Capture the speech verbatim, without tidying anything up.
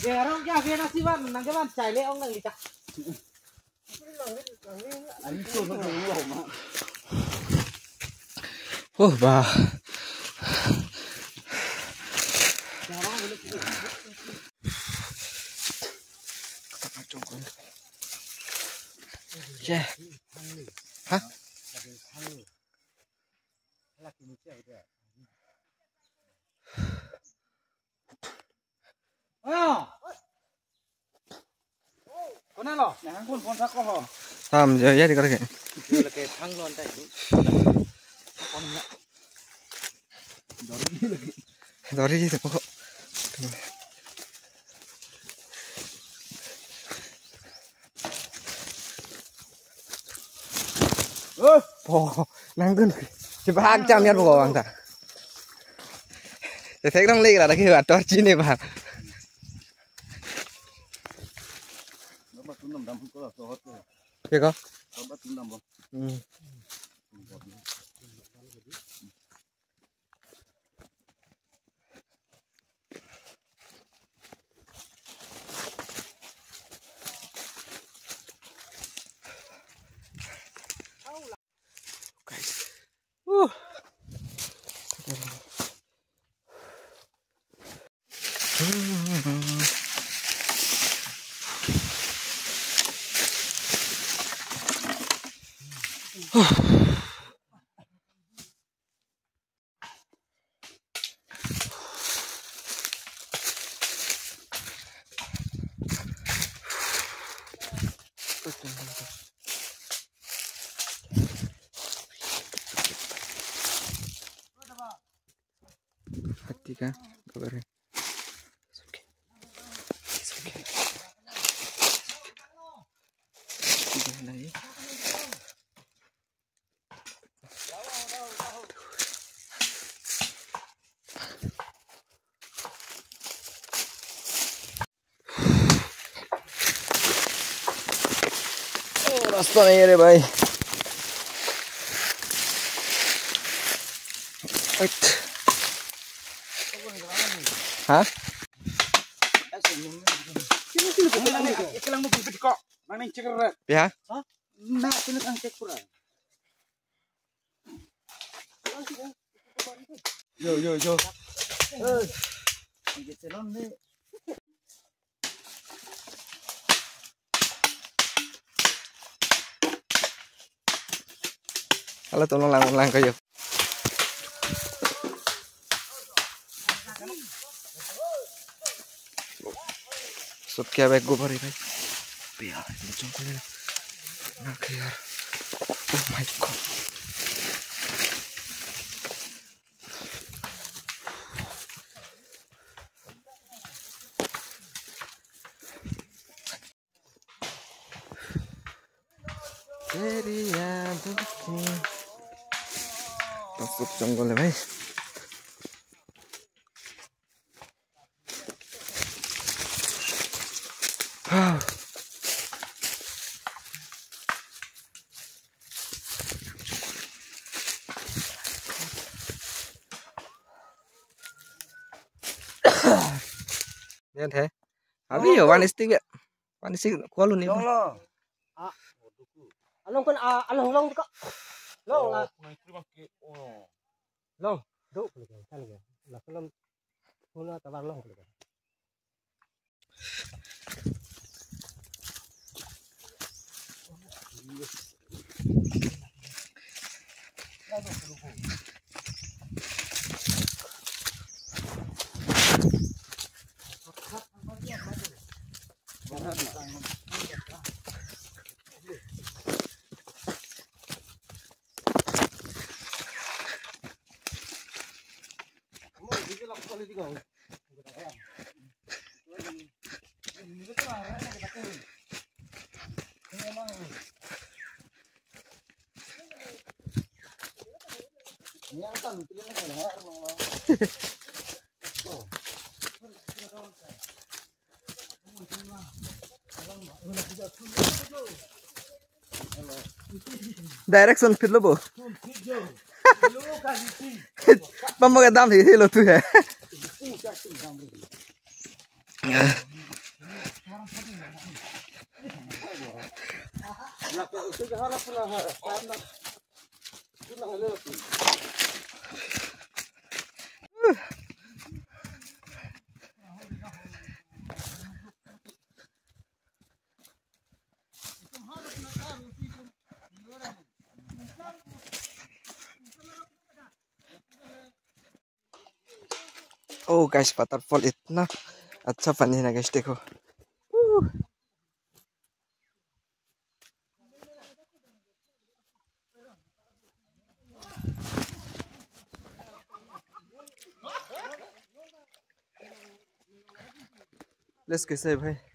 Gerong kya kena sivan nang kevan chai le ong nang licak. Ani so no lo ma. Oh, bah. Yeah. Hah? Ayo. Kona lo? Nang kun pon sa ko ho. Tam, ya, ya, di kar ke. Lake thang lo antai. Dori ji ko. Oh, po, nang kun. Coba hak jam ya po bang ta. Te thek rong le la ke ba tor chini ba. Ke ko? Hmm. Guys. Uh. Hati ka? Kabar ya? It's okay. It's okay. Tiga lagi. Oh, rasta nahi hai re bhai. Wait. Hah? Sini, sini, sini. Nang ning cek re. Ya? Hah? Na, sini kang cek pura. Yo, yo, yo. Eh. Ini salon ni. Halo, tolong lang, lang kayo. Shoot kiya bhai, go bhari bhai. Bhaiya, ini jongkol ini. Na kya yaar. Oh my God. Area Bukit. Masuk jongkol ya, bhai. Yan hai. Abi yo, one stick ya. One stick ko lo ni. Long lo. Ah, along kan, ah, along long ka. Long la. Oh, main kiri bangke. Oh. Long. Do ko kan kan. La ko long. Huna tabar long ko kan. Direction phit lo bo. Pamok dam hi hi lo tu he. Oh guys, waterfall itna acha pani hai na guys, dekho. Let's go, say bhai.